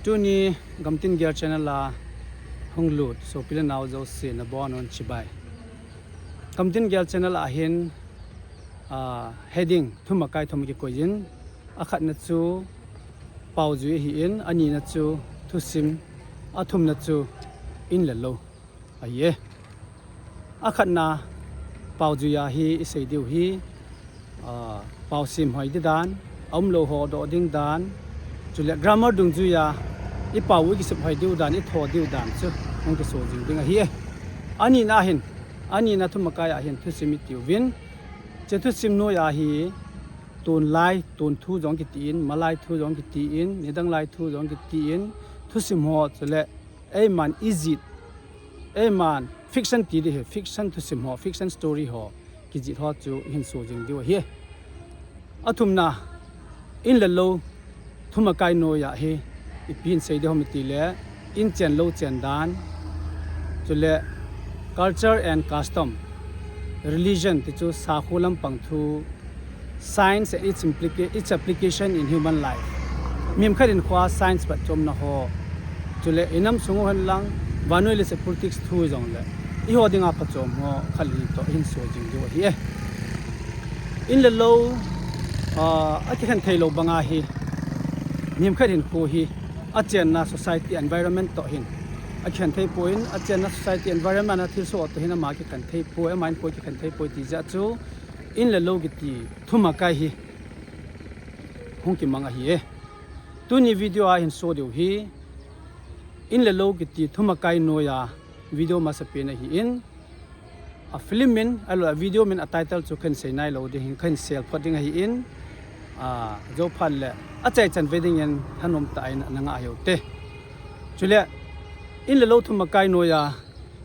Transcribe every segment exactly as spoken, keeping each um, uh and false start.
Tuni Gamtin Gel channel a hung lut sopi le nao jouse nabonun chibai. Gamtin Gel channel a hin, ah, heading thumakai thum kikoi in, akhatna chu paojui ahin, anina chu thusim, athumna chu in le lou ahi e. Akhatna paojui a hi isei diu hi, ah, pao sim hoi ding dan, aumlou ho doh ding dan, chule grammar dungjui a ipao u ikisep hoi diu dan, itho diu dan chu hung kiso jing ding ahi e. Anina hin, anina thumakai a hin thusim itiuvin, che thusim noi a hi tunlai, tun thu jong kitin, malai thu jong kitin, nidang lai thu jong kitin, thusim ho chule eiman ijih, eiman fiction ti ding hi, fiction thusim ho, fiction story ho, kijih ho chu ihin so jing diu ahi. Athumna, in le lou thumakai noi a hi ipi hin sei ding ham itile, in chen lou chen dan, chule culture and custom, religion ti chu sakhu lampang thu, science and its implica-, its application in human life. Mihem khat hinkhoa science phatchomna ho, chule inam sung u henlang, vannoi leiset politics thu jongle, eiho dinga phatchom ho khat le ni toh ihin so jing diu ahi e. In le lou, ah, akikhen thei lou banga hi, mihem khat hinkho hi achenna society environment toh hin akikhen thei poi, achenna society environment a thilsoh toh hin ama kikhen thei poi, ama hinkho kikhen thei poi ti jeh chu in le lou kiti thumakai hi hung kimang ahi e. Tuni video a hin so diu hi in le lou kiti thumakai noi a video masapen ahin, a film min, ahilou le a video min a title chu kahin sei nailou ding hin, kahin sel phot ding ahin, ah, jou phat le achaichan ve dingin thanom tah in na ngah hih un te. Chule in le lou thumakai noi a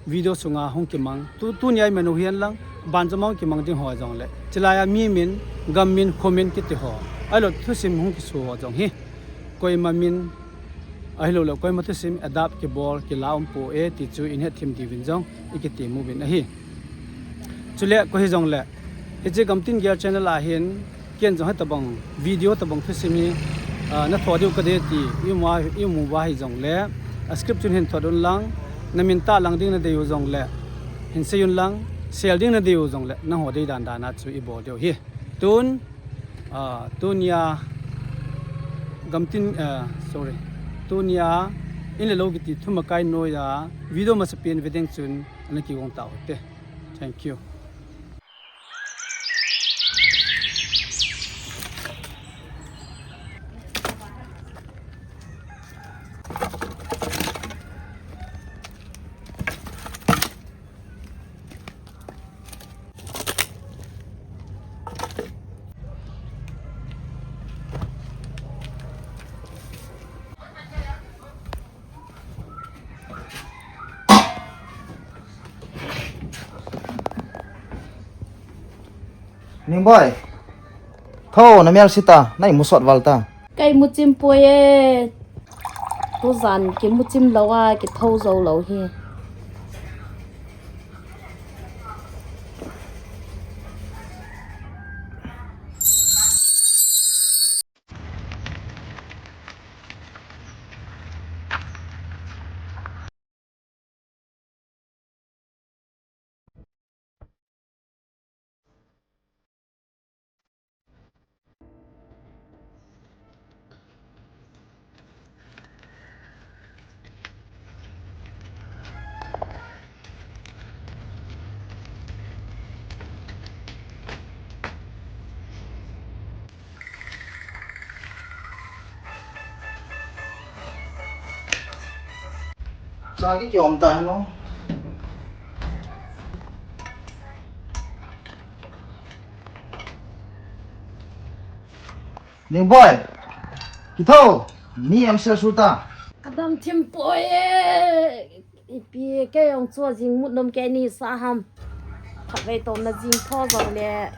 video sunga hung kimang, tu, tunia iman u hihen lang, banjom a hung kimang ding ho jongle, chulai a mi min, gam min, kho min kiti ho, ahilou le thusim hung kiso ho jong hi koima min, ahilou le koima thusim adapt kibol kila umpoi ti chu ihin hethem diuvin jong ikiti uvin ahi. Chule koi hijongle, hiche Gamtin Gel channel a hin, ken jong hitabang video tabang thusim hi, ah, natho diu kadei ti imu a, imu uva hijongle, a script chu hin thot un lang, namin tah lang ding nadei u jongle hin sei un lang, sel ding nadei u jongle nangho dei dan dan a chu ibol diu ahi. Tun, ah, tunia Gamtin, ah, sorry, tunia in le lou kiti thumakai noi a video masapen ve ding chun ana kigong tau hite. Thank you. Ningboi, tho, namel sita, na imusot val ta. Ka imu chim poi e. Tujan kimu chim lou a, kitho jou lou hi. Cha ki kiom ta heno. Ningboi, kitho, ni em sel suta. Kadam thim poi e. Ipi kei jong chu jing mut nom kei ni sa ham. Khatvei touna jing tho jong le.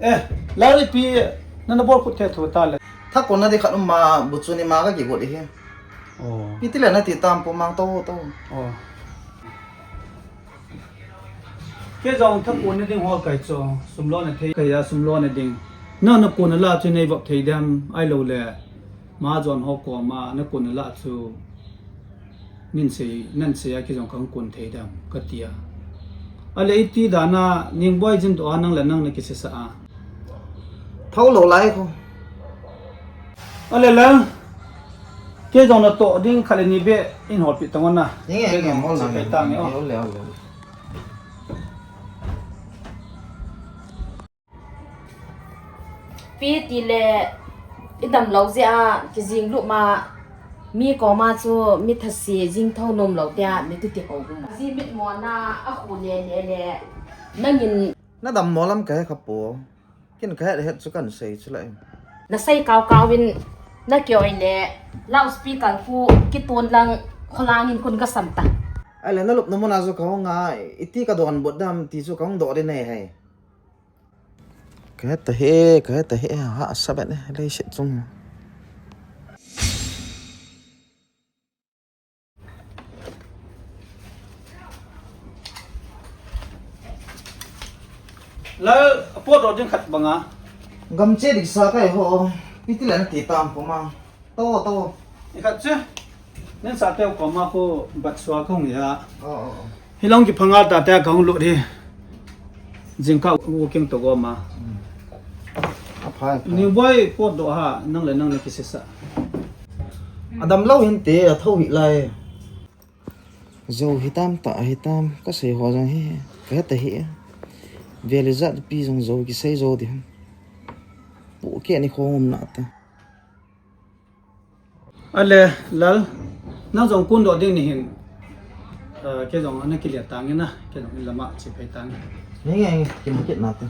Eh, lari pi, nana bol kut the thu ta le. Thakon na di khat um ma, bu chu ni ma ka kigot hi. Oh. Iti le na ti tam po mang to to. Oh. Kei jong thakon na ding hol kai chu, sum lo na thei kai a sum lo na ding. Na na kon na la chu nei vop thei dem, ai lo le. Ma jon ho ko ma na kon na la chu. Nin sei, nan sei a kei jong kang kon thei dem, ka ti a. Ale iti dan a, Ningboi jin to a nang le nang na kisisa a. Thau lo lai ko. Ale la. Kei jong na to ding khat le ni be in hol pi tang na. Kei jong hol na. Kei tang ni o. Hol le, hol le. Pi ti le, i dam lo jeh a, kijing lut ma, mi koma chu, mi thase jing tho nom lo tia, mi tu ti ko gu ma. Ji mit mo na, a khu le le le, nangin. Na dam mo lam ka he kha po. Kin ka het het chu kan sei chu la em. Na sei kau kau in, na kioi le, loudspeaker khu, kitun lang, kholang in kun ka sam ta. Ai le na lup na mo na chu ka hong a, iti ka don bot dam ti chu ka hong do de nei hai. Ka het ta he, ka het ta he, ha, sa bet ne, leiset chung. Lal, a pot ro ding khat banga. Gam che dik sa kai ho, iti le na ti tam po ma. To, to. I khat chu. Nen sa teu ko ma ko bat sua ko ngi ha. Oh, oh, oh. Hi long ki phanga ta te ka hung lut hi. Jing ka u keng to go ma. Hmm. A phai, phai. Ningboi pot do ha, nang le nang le kisisa. A dam lo hin te, a tho hi lai. Zo hi tam ta, hi tam, ka sei ho jong hi, ka het ta hi. Vele jat pi jong zo ki sei zo di. Pu ke ni khong um na ta. Ale, Lal, nang jong kun do ding ni hin, eh, kei jong ana kile tang ina, kei jong in lama chi phei tang. Nge, nge, nge, kim kit na te.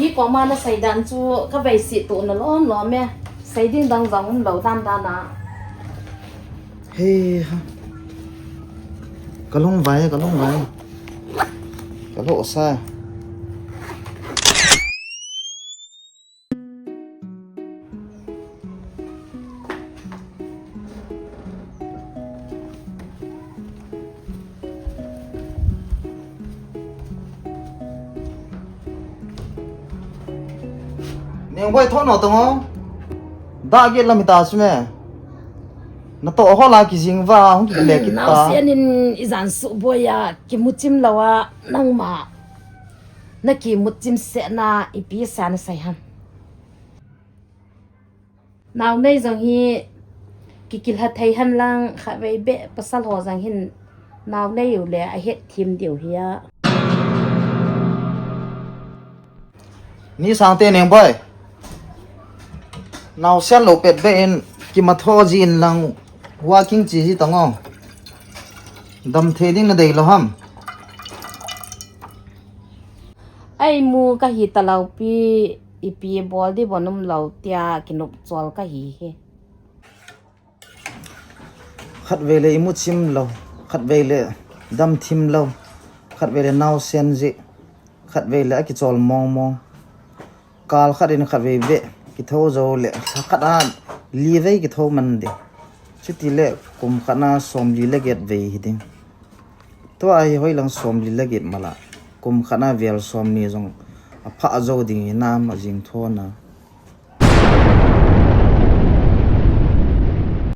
Mi koma na sei dan chu ka vei si tu na lom lom e. Sei ding dang jong um lo dan dan a. Hei ha. Ka lung vai, ka lung vai. Ka lo sa. Neng boi tho no tong o. Da ge lam ta su me. Na to ho la ki jing va hung ki le ki ta. Nau sian in i jan su boi a ki mu chim lo a nang ma. Na ki mu chim se na i pi sa na sai ham. Nau nei jong hi ki kil ha thei han lang kha vei be pasal ho jong hin nau nei u le a het thim diu hi a. Ni sang te neng boi. Nau sian lo pet be in ki ma tho ji in lang walking chi ji tang o. Dam thei ding na dei lo ham. Ai mu ka hi ta lo pi, i pi bol di bon um lo tia ki nup chol ka hi he. Khat vei le i mu chim lo, khat vei le dam thim lo, khat vei le nau sen ji, khat vei le a ki chol mong mong. Kal khat in khat vei ve, ki tho jo le, khat a li vei ki tho man de. Chuti le kum khat na som li le get vei hi ding. Tua hi hoi lang som li le get mala. Kum khat na vel som ni jong a pha jo ding hi nam a jing tho na.